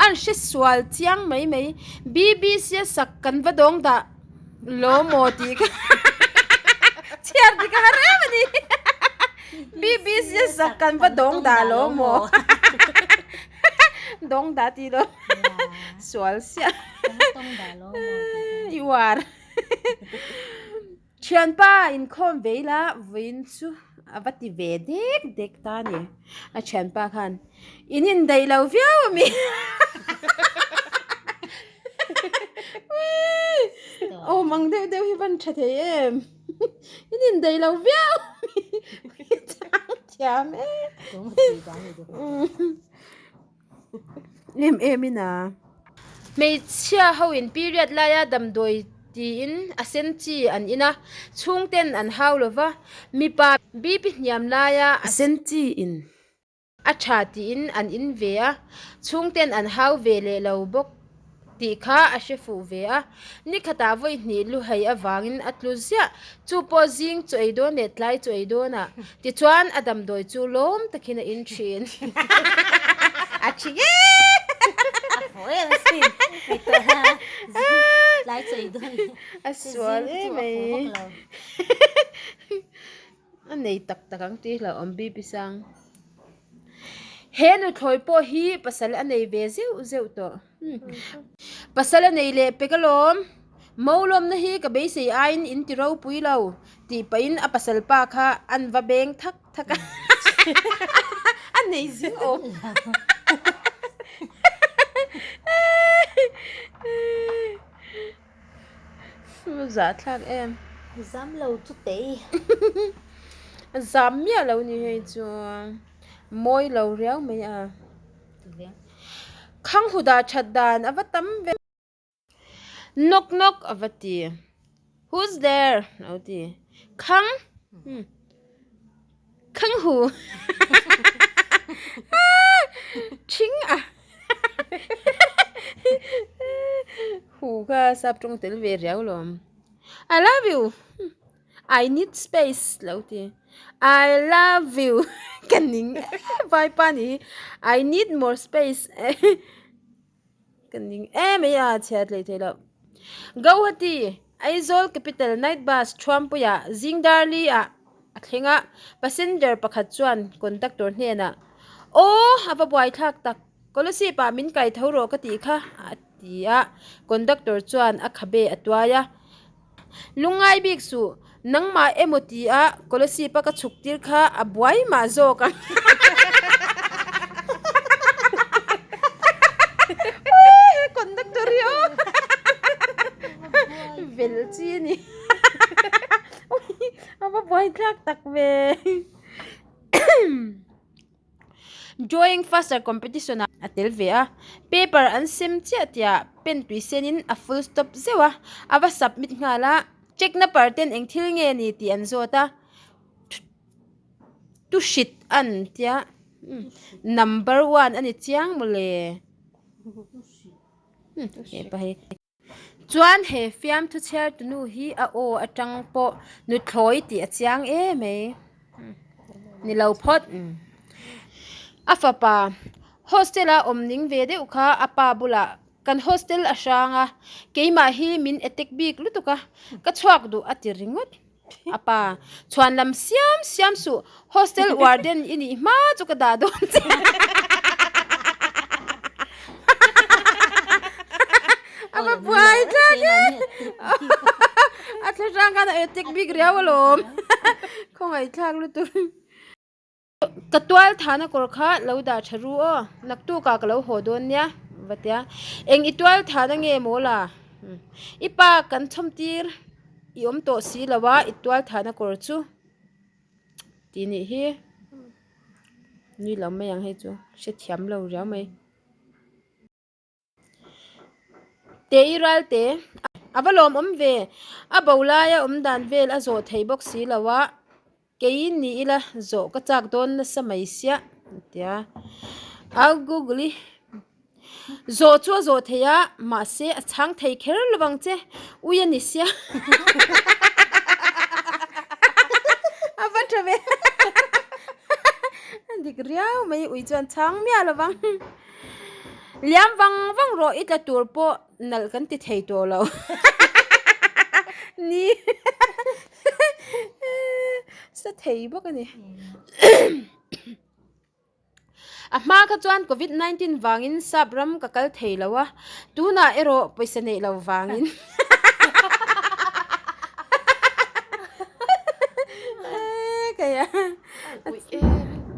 An hre sual chiang mai mai. BBC a sak kan va dawng dah lo maw tih kha. Chhiar dik a har em a ni. BBC a sak kan va dawng dah lo maw. Dawng dah tih lo. Sual siah. I uar. Thianpa inkhawm ve ila vawiin chu a va ti ve dek dek ta a ni. A thianpa khan in indaih lo viau a mi. Awm ang deuh deuh hi van tha thei em. In indaih lo viau a mi. Chang thiam em. Em em in a. Hmeichhia ho in period laia damdawi tiin a sen chi an in a, chhungten an hau lo va, mipa BP hniam laia a sen chi in a tha tiin an in ve a, chhungten an hau ve leh lo bawk. Tih kha a hre fuh ve a, ni khatah vawi hnih lu hei avangin a tlu ziah. Chu pawh zing chu ei dawn leh tlai chu ei dawnah. Tichuan a damdawi chu lawm takin a in thin. A thi ngei! A fuh em asin. A sual em mai. A nei tak tak ang tih hlauhawm BP sang. He nuthlawi pawh hi pasal a nei ve zeuh zeuh tawh. Pasal a nei leh pek alawm. Maulawmna hi ka beisei aiin in ti ropui lo tih pahin a pasal pa kha an va beng thak thak a. A nei zing awm. Zah thlak em. Zam lo chu tei. Zam miah lo ni hei chu. Mawi lo riau mai a. Khang hu dah that dan a va tam ve. Knock knock a va ti. Who's there? A lo ti. Khang. Khang hu. Thing a. Hu kha sap tawng tel ve riau lawm. I love you. I need space lo ti. I love you ka ning vai pa ni hi. I need more space ka ning em mai a chhiat leh theih loh. Guwahati, Aizawl Capital Night Bus Thuampuiah Zingdarli ah a thleng a, passenger pakhat chuan conductor hnenah, Aw, a va buaithlak tak, Kolasib ah min kai tho rawh ka tih kha a ti a, conductor chuan a khabe a tuai a. Lungngai bik suh, nangmah emaw ti a Kolasib a ka chhuk tir kha a buai mah zawk ang. He conductor hi aw vel chi a ni. A va buai thlak tak ve. Drawing faster competition ah a tel ve a, paper an sem chiah tihah pen tui senin a full stop zeuh a, a va submit nghal a, check na par ten eng thil nge ni tih an zawt a, tu hrit an tia number one a ni chiang mawle hepa hi. Chuan he fiamthu chhiartu nu hi a aw atang pawh nuthlawi tih a chiang em mai. Ni lo phawt. A fapa hostel a awm ning ve deuh kha a pa bulah kan hostel a hrang a, keimah hi min attack bik lutuk a, ka chhuak duh a ti ringawt. A pa chhuan lam siam siam suh hostel warden i nih hma chu ka dah dawn che. A va buai thlak e. A thla hrang khan a attack bik riau alawm. Khawngaih thlak lutuk. Ka tual thahna kawr kha lo dah tha ru aw, naktukah ka lo haw dawn nia va tia. Eng i tual thahna nge maw la? I pa kan chhawm tir i awm tawh si lo a, i tual thahna kawr chu tih nih hi. Nui lo mai ang hei chu, hrethiam lo riau mai. Tei Ralte, A va lawmawm ve, a bo laia awm dan vel a zawh thei bawk si lo a, kei ni ila zawh ka chak dawn nasa mai siah a ti a. Au Google-i zawh chu a zawh thei a, mahse a chhang thei kher lo vang che, ui a ni sia. A va tha ve, a dik riau mai, ui chuan chhang miah lo vang. Liam vang vang rawh i tla tur pawh nalh kan ti thei tawh lo. Ni sa thei bawk a ni. A hma kha chuan covid 19 vangin sap ram ka kal thei lo a, tunah erawh pawisa neih lo vangin.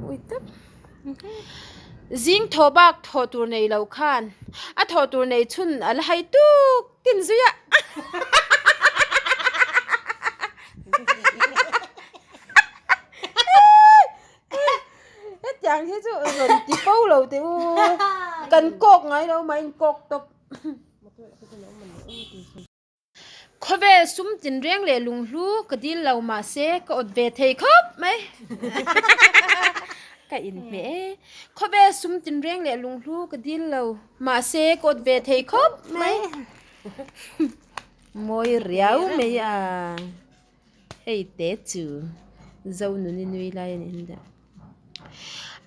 Ui tap. Zing thaw bak thawh tur nei lo khan a thawh tur nei chhun a la hai tuk tin zui a. Hetiang hi chu rawn ti fo lo teh u. Kan kawk ngai lo mah in kawk tawp. Khawvel sum tinreng leh lunghlu ka dil lo mahse ka awt ve thei khawp mai. Ka inhmeh e. Khawvel sum tinreng leh lunghlu ka dil lo mahse ka awt ve thei khawp mai. Mawi riau mai a. Hei te chu Zonuni nui lai a ni nia.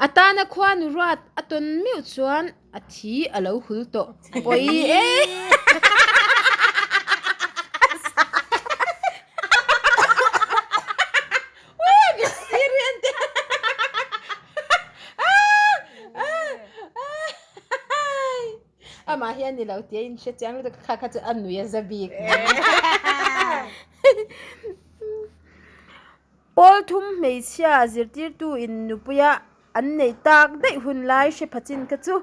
A tana khuanu ruat a tawn meuh chuan a thi a lo hul tawh pawi e. Amah hi a ni lo tih a inhre chiang lutuk a, kha kha chu a nui a za bik. Pawl thum hmeichhia zirtirtu in nupuia an neih tak daih hun lai hre pha chin kha chu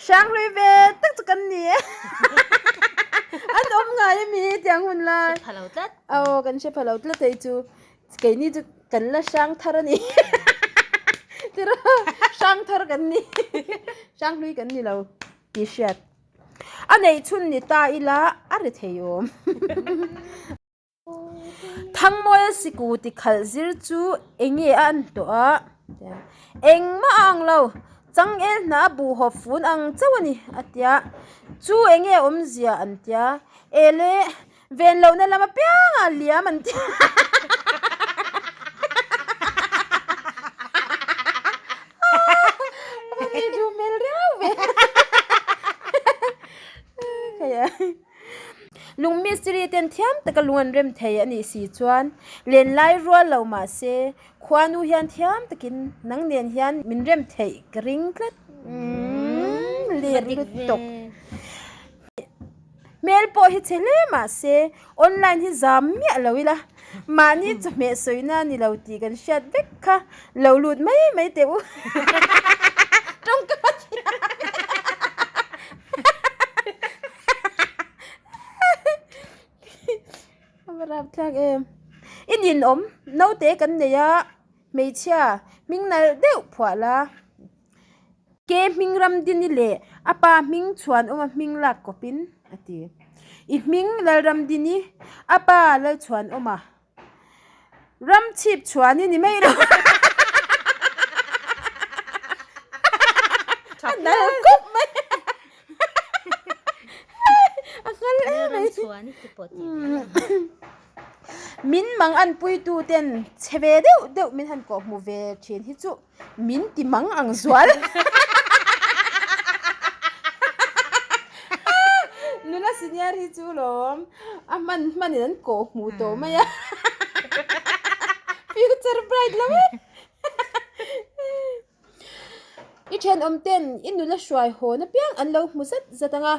hranghlui ve tak chu kan ni e. An awm ngai ami tiang hun lai. Hre pha lo tlat. Aw kan hre pha lo tlat hei chu. Keini chu kan la hrang thar a ni. Tira hrang thar kan ni. Hranghlui kan ni lo tih hriat. A neih chhun ni ta ila a ri thei awm. Thangmawia siku ti khalh zir chu enge a an tawh a? Engmah a ang lo, changel hna a buh hawp fun ang chauh a ni a tia. Chu enge awmzia an tia? Ele, ven lohna lam apiangah a liam an tia. A ni duh hmel riau ve. Lung mistiri ten thiam taka lung an rem thei a nih si chuan lenlai rual lo mah se khuanu hian thiam takin nang nen hian min rem theih ka ring tlat ler lutuk. Hmel pawh hi chhe hle mah se online hi zam miah lo ila mahni chawhmeh sawina a ni lo tih kan hriat vek kha lo lut mai mai teh u. Tawngka thiam. A va rap thlak em. I ninawm naute kan nei a hmeichhia hming nalh deuh phuah la ke hming ram dini leh a pa hming chhuanawma hming lak kawpin a ti. I hming Lalramdini a pa Lalchhuanawma Ram chhip chhuan i ni mai lo. A nal khawp mai. A nghal em mai. Min mang an puitu ten chhe ve deuh deuh min han kawh hmu ve thin hi chu min ti mang ang zual. Nula senior hi chu lawm a hman hman in an kawh hmuh tawh mai a future bride lo e i thenawm ten i nula hruai hawn apiang an lo hmu zat zat ang a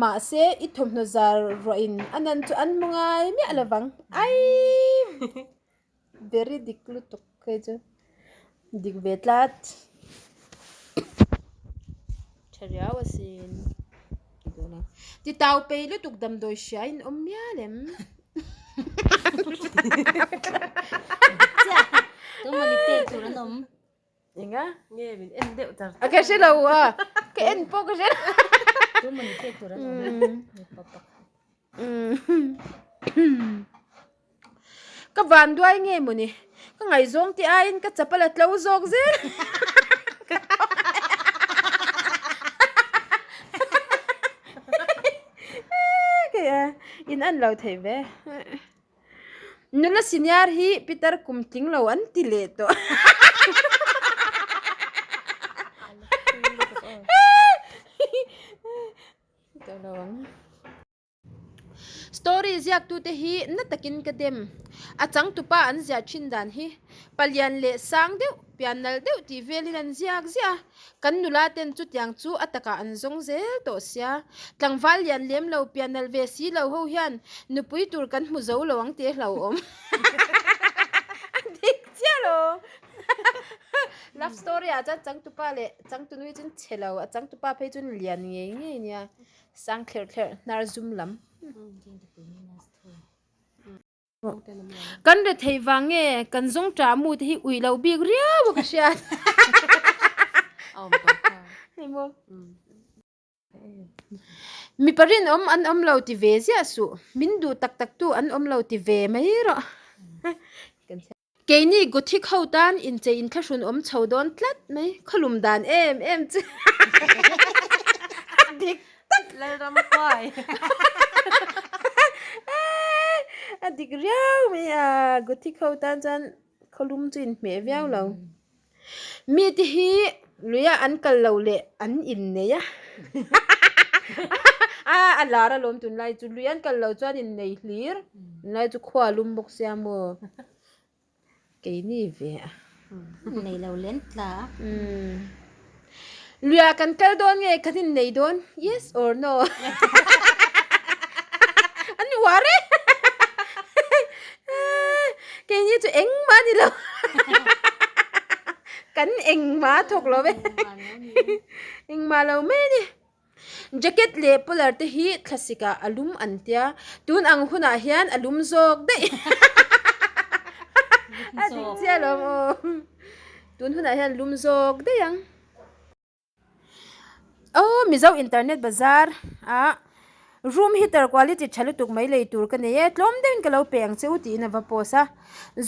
mahse i thawmhnaw zar ruah in a nan chu an hmu ngai miah lovang aii. Very dik lutuk hei chu dik ve tlat tha riau asin ti tau pei lutuk damdawi hria in awm mial em Tumani pek tur an awm. Enga? Nge min en deuh char char. Ka hre lo a, ka en pawh ka hre lo. Tumani pek tur an awm. Mipa pakhat. Ka van duai nge mawni? Ka ngaihzawng te aiin ka chapal a tlo zawk zel. In an lo thei ve. Nula senior hi pitar kum tling lo an ti leh tawh. Story ziaktute hi na takin ka dem. A changtupa an ziah thin dan hi palian leh sang deuh, pian nalh deuh tih velin an ziak ziah a. Kan nula ten chutiang chu a takah an zawng zel tawh sia. Tlangval lian lem lo, pian nalh ve si lo ho hian nupui tur kan hmu zo lo ang tih a hlauhawm. A dik chiah lo. Love story ah chuan changtupa leh changtunui chu an chhe lo, a changtupa phei chu an lian ngei ngei nia. Sang thlerh thlerh hnar zum lam. Kan rethei vang nge kan zawng ṭah mu te hi uih loh bik riau a ka hriat. Mipa rinawm an awm lo ti ve ziah suh. Min duh tak tak tu an awm lo ti ve mai rawh. Keini Gothic ho tan inchei inthlahrun awm chho dawn tlat mai, khawlum dan em em chu a dik tak. Lalram huai. A dik riau mai a, Gothic ho tan chuan khawlum chu inhmeh viau lo. Mite hi luia an kal lo leh an innei a, a lar alawm tunlai chu lui an kal lo chuan innei hlir, tunlai chu khua lum bawk sia maw. Keini ve a. Nei lo len tla. Luiah kan kal dawn nge kan innei dawn? Yes or no? An uar e! Keini chu engmah a ni lo. Kan engmah a thawk lo e. Engmah lo mai a ni. Jacket leh polar te hi thlasik ah a lum an tia, tun ang hunah hian a lum zawk daih. A dik chiah lo aw. Tun hunah hian lum zawk daih ang. Aw Mizo internet bazar ah room heater quality tha lutuk mai lei tur ka nei e, tlawm deuhin ka lo pe ang che u tiin a va post a.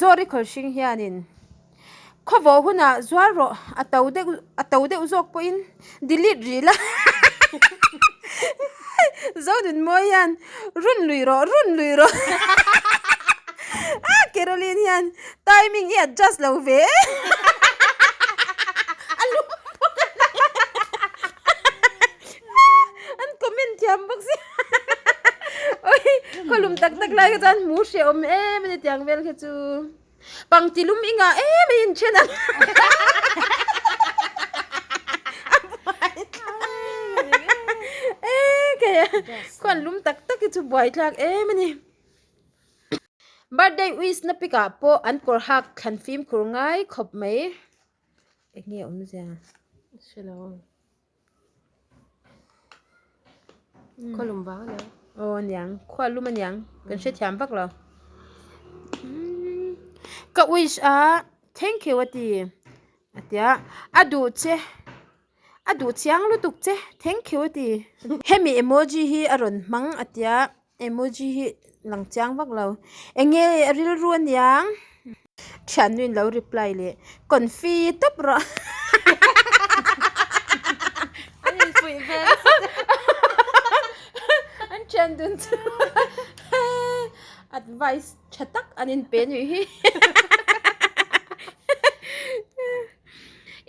Zawri khawlhring hianin. Khawvawh hunah zuar rawh a to deuh a to deuh zawk pawhin delete rih la Zonunmawi hian run lui rawh run lui rawh a Caroline hian timing i adjust lo ve a lum bawk a ni an comment thiam bawk sia oi khawlum tak tak lai kha chuan hmu hrehawm em a ni tiang vel kha chu. Pangti lum i ngah em a inthen ang. A buai thlak. E kei a khuan lum tak tak hi chu buai thlak em a ni. Birthday wish na pic ah pawh an kawr hak thlan fimkhur ngai khawp mai. Eng nge awmzia? Hre lo. Khaw lum vang aniang. Aw aniang, khua lum aniang, kan hrethiam vak lo. Ka wish a, thank you a ti, a tia, a duh che, a duh chiang lutuk che, thank you a ti. Hemi emoji hi a rawn hmang a tia, emoji hi lang chiang vak lo. Enge a rilru aniang? Thiannuin lo reply leh confi tawp rawh. An infuih vel nasa te. An thian dun chu advice tha tak an inpe nuih hi.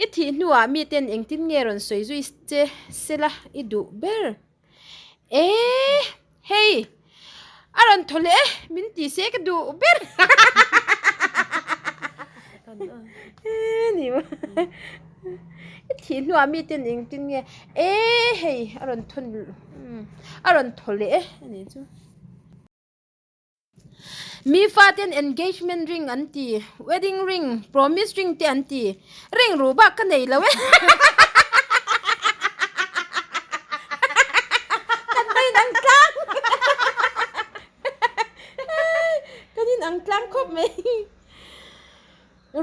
I thih hnuah miten engtin nge rawn sawi zui che sela i duh ber. Eee hei a rawn thaw leh e min ti se ka duh ber ni maw i thih hnuah mi ten engtin nge eee hei a rawn thawn a rawn thaw leh e a nih chu. Mi faten engagement ring an ti, wedding ring, promise ring te an ti. Ring ruh bak ka nei lo e. Kan va inang tlang. Kan inang tlang khawp mai.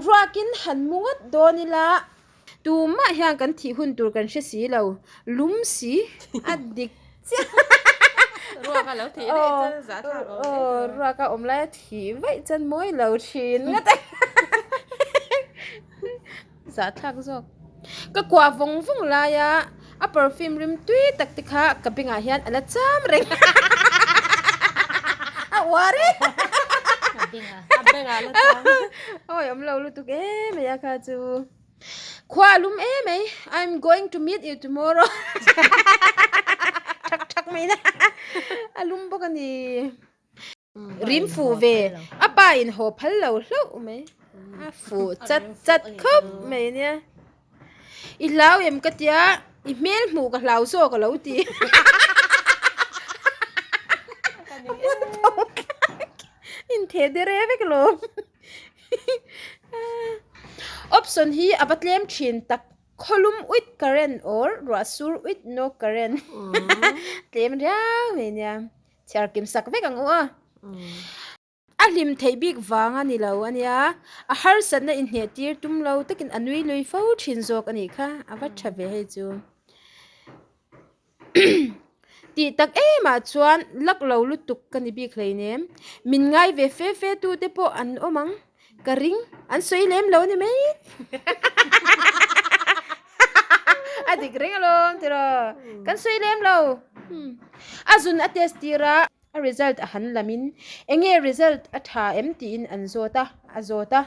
Ruakin han mu ngawt dawn ila tumah hian kan thih hun tur kan hre si lo, lum si a dik chiah. Ruak a lo thih daih chuan zah thlak awm em Aw ruak a awm lai a thih vaih chuan mawi lo thin ngawt a. Zah thlak zawk. Ka kuah vawng vawng lai a, a perfume rim tui tak te kha ka bengah hian a la cham reng. A uar e. A bengah. A bengah la cham. Awi awm lo lutuk em mai a kha chu. Khua a lum em mai. I'm going to meet you tomorrow. Thak thak mai na. A lum bawk a ni. Rim fuh ve, a pa in haw phal lo hlauh mai, a fuh chat chat khawp mai ania. I hlau em ka tia, i hmel hmuh ka hlau zawk a lo ti. Intheh dere vek alawm. Option hi a va tlem thin tak. Khawlum with current or ruahsur with no current. Tlem riau mai nia. Chhiar kim sak vek ang u a. A hlim theih bik vang a ni lo a nia. A harsatna inhneh tir tum lo takin a nui lui fo thin zawk a nih kha. A va tha ve hei chu. Tih tak emah chuan lak lo lutuk ka ni bik hleinem. Min ngai ve fe fe tu te pawh an awm ang. Ka ring, an sawi lem lo a ni mai. A dik reng alawm tiraw. Kan sawi lem lo. A zun a test tir a, a result a han lamin eng nge result a tha em tiin an zawt a, a zawt a.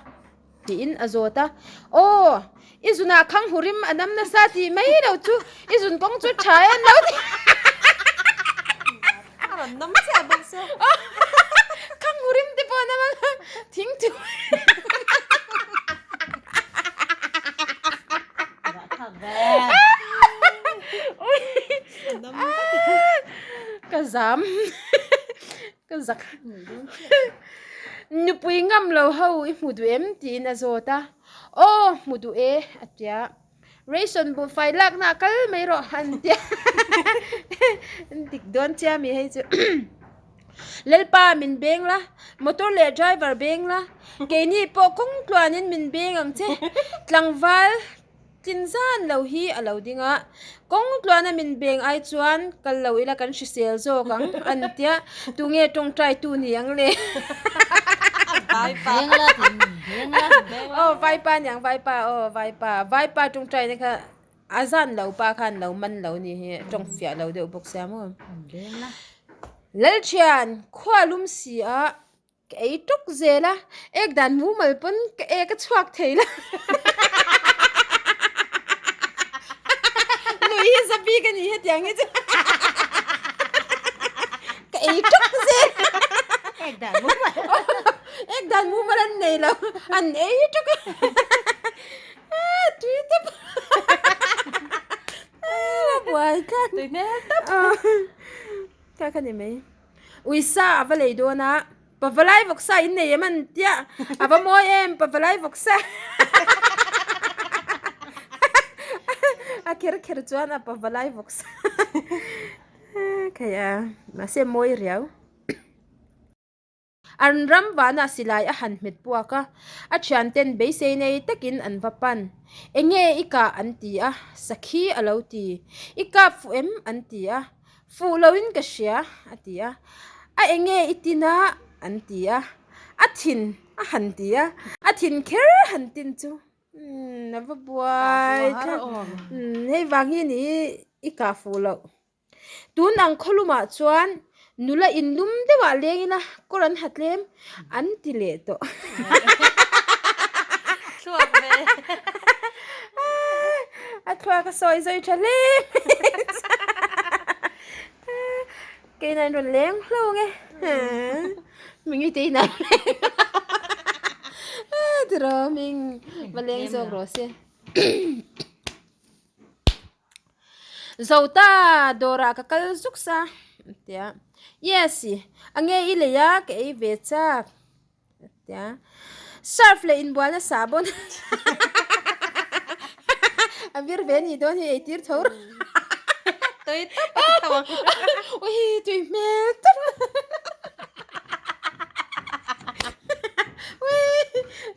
Tiin a zawt a, Aw, i zunah khang hurim a nam nasa tih mai lo chu i zun kawng chu tha e an lo ti. A rawn nam chiah bawk se. Khang hurim te pawh a nam ang a, thing chu. Rah thlak ve. zam ka zak nupui ngam lo ho i hmu duh em tiin a zawt a aw hmu duh e a tia ration buhfai lakna a kal mai rawh an tia dik dawn chiah ami hei chu Lalpa min beng la motor leh driver beng la keini pawh kawng tluanin min beng ang che tlangval Tlin zan lo hi a lo ding a, kawng tluana min beng ai chuan kal lo ila kan hrisel zawk ang an tia, tunge tawngtai tu ni ang le? Vaipa. Aw vaipa ni ang vaipa aw vaipa vaipa tawngtai na kha a zan lo pa khan lo man lo ni hi tawng fiah lo deuh bawk sia maw. Lalthian khua lum si a Ka ei tuk zel a, ek dan mumal pawn ka ek a chhuak thei la. Lui hi zabi ka ni hetiang hi chu. Ka ei tuk zel. Ek dan mumal. Ek dan mumal an nei lo, an ei tuk a. Tui tawp. Buai tlat. Tui hmel tawp. Kha kha ni mai. Uisa a va lei dawn a, Pavalai vawksa in nei em an tia, a va mawi em Pavalai vawksa a kher kher chuan a Pavalai vawksa khaih a mahse mawi riau. An ram vanah silai a han hmet puak a, a thianten beisei nei takin an va pan. Enge i kah an ti a, sakhi a lo ti. I kap fuh em an ti a, Fuh loin ka hria, a ti a. A enge i tin a? an ti a. A thin a han ti a. A thin kher han tin chu umm a va buai thlak. Umm hei vang hi ni i kah fuh loh. Tun ang khawlumah chuan nula inlum deuhah leng ila kawr an ha tlem an ti leh tawh. Thluak ve. A thluak a sawi zawi tha hle Keina in rawn leng hlo nge. Mingi te ina tiro ming va leng zawk rawh se. Zota dawrah ka kal zuk sa tia yes ange i lei a ka ei ve chak. Tia surf leh inbualna sahbawn a vir ve ni dawn hi eitir tho rawh. Tui tawp a ti tho ang. Ui tui hmel tawp.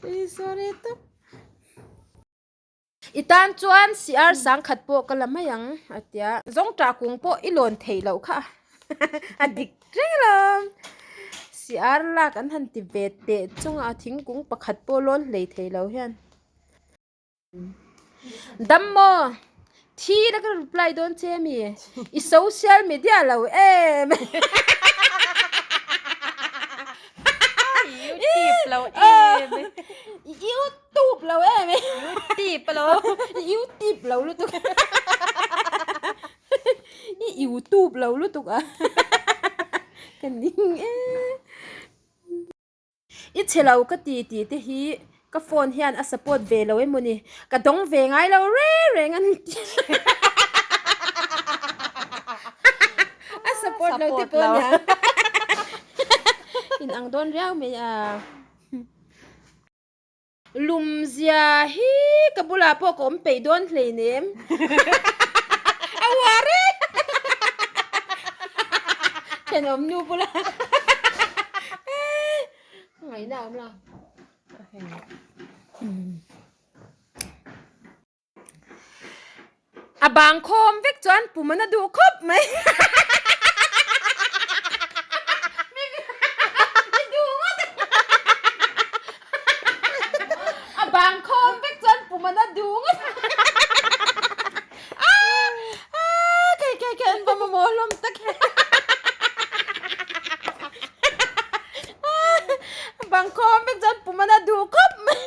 Ui sorry tawp. I tan chuan CR sangkhat pawh ka la mai ang a tia. Zawngṭah kung pawh i lawn theih loh kha a dik reng lo. CR lak an han ti ve teh chunga thingkung pakhat pawh lawn hlei thei lo hian. Dam maw? Thi la ka reply dawn che mi? I social media lo em? YouTube lo em? YouTube lo em? YouTube lo. YouTube lo lutuk. I YouTube lo lutuk a. Ka ning e. I chhe lo ka ti tih te hi ka phone hian a support ve lo emaw ni ka dawng ve ngai lo reng reng a ni a support lo te pawh nia in ang dawn riau mai a lum zia hi ka bulah pawh ka awm peih dawn hleinem a uar e thenawm nu bulah ngaihna a awm lo a bang khawm vek chuan pum an a duh khawp mai a bang khawm vek chuan pum an a duh ngawt a a kei kei kei an va mamawh hlawm tak a bang khawm vek chuan pum an a duh khawp mai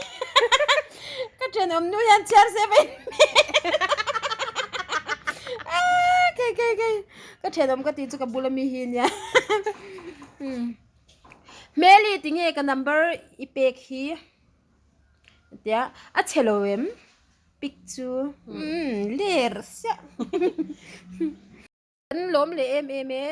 Ka thenawm nu hian chhiar se vai kei kei kei ka thenawm ka tih chu ka bula mi hi nia hmeli tinge ka number i pek hi tia a chhe lo em pic chu ler siah. Kan lawm leh em em e.